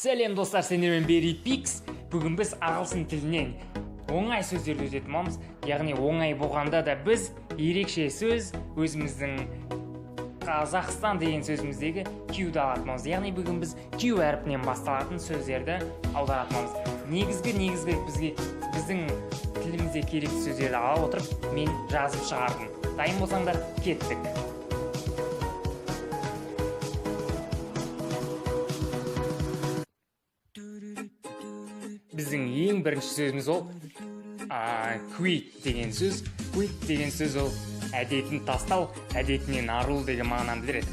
Сәлем достар, сендермен Бери Пикс. Бүгін біз ағылшын тілінен оңай сөздерді өтетін боламыз. Яғни оңай болғанда да біз ерекше сөз өзіміздің Қазақстан деген сөзіміздегі Q-ді алатын боламыз. Яғни бүгін біз Q әрпінен басталатын сөздерді аударатын боламыз. Негізгі бізге біздің тілімізде керекті сөздерді ала отырып мен жазып шығардым. Дайын болсаңдар, кеттік. Біздің ең бірінші сөзіміз ол quit деген сөз. Quit деген сөз ол әдетін тастау, әдетінен арылу деген мағынаны білдіреді.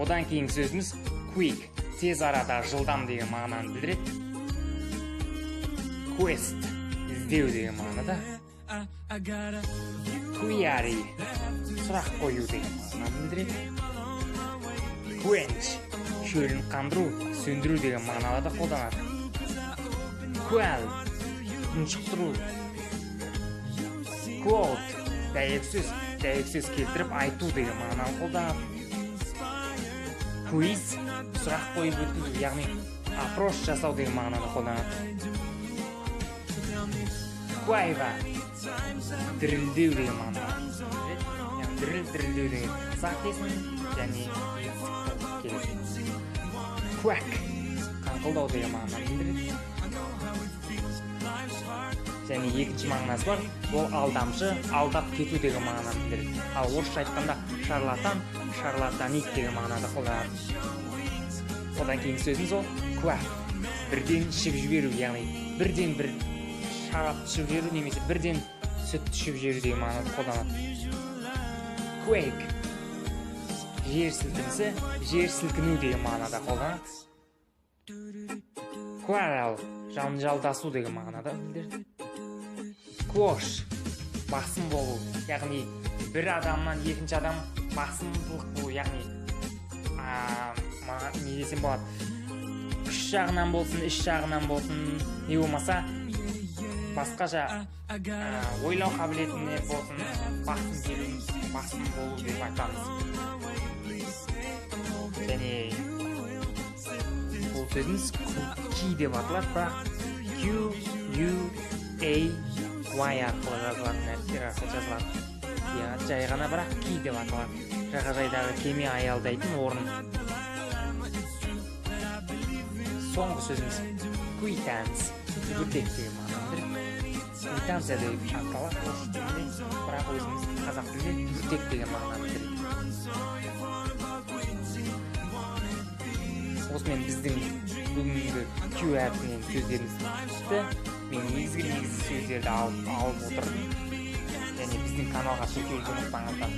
Одан кейінгі сөзіміз quick, тез арада, жылдам деген мағынаны білдіреді. Quest, іздеу деген мағынада. Query, сұрақ қою деген мағынаны білдіреді. Quench, шөлін қандыру, сөндіру деген мағыналарда қолданады. Quell, тұншықтыру. Quote, дәйек сөз, дәйек сөз келтіріп айту деген мағынаны қолданады. Quiz, сұрақ қойып өткізу, яғни опрос жасау деген мағынаны қолданады. Quiver, дірілдеу деген мағынаны білдіреді. Яғни діріл, дірілдеу деген зат есім және етістік болып келеді. Quack, қаңқылдау деген мағынаны білдіреді. Және екінші мағынасы бар, ол алдамшы, алдап кету деген мағынаны білдіреді. Ал орысша айтқанда шарлатан, шарлатанит деген мағынада қолданады. Одан кейінгі сөзіміз ол quaff, бірден ішіп жіберу, яғни бірден бір шарап ішіп жіберу немесе бірден сүт ішіп жіберу деген мағынада қолданады. Quake, жер сілкінісі, жер сілкіну деген мағынада қолданады. Quarrel, жанжалдасу деген мағынада білдіреді. Quash, басым болу, яғни бір адамнан екінші адам басымдылық болу, яғни не десем болады, күш жағынан болсын, іш жағынан болсын, не болмаса басқаша ойлау қабілетіне болсын, басым келу, басым болу деп айтамыз. Және бұл сөзіміз ки деп аталады, бірақ Q, U, A, Y арқылы жазылатын әріптер арқылы жазылады. Жай ғана бірақ ки деп аталады. Жағажайдағы кеме аялдайтын орын. Соңғы сөзіміз квитанс, түбіртек деген мағынаны білдіреді. Квитанция деп аталады орыс тілінде, бірақ өзіміз қазақ тілінде түбіртек деген мағынаны білдіреді. Осымен біздің бүгінгі Q әрпінен сөздеріміз бітті. Мен негізгі сөздерді алып отырдым. Және біздің каналға тіркелуді ұмытпаңыздар.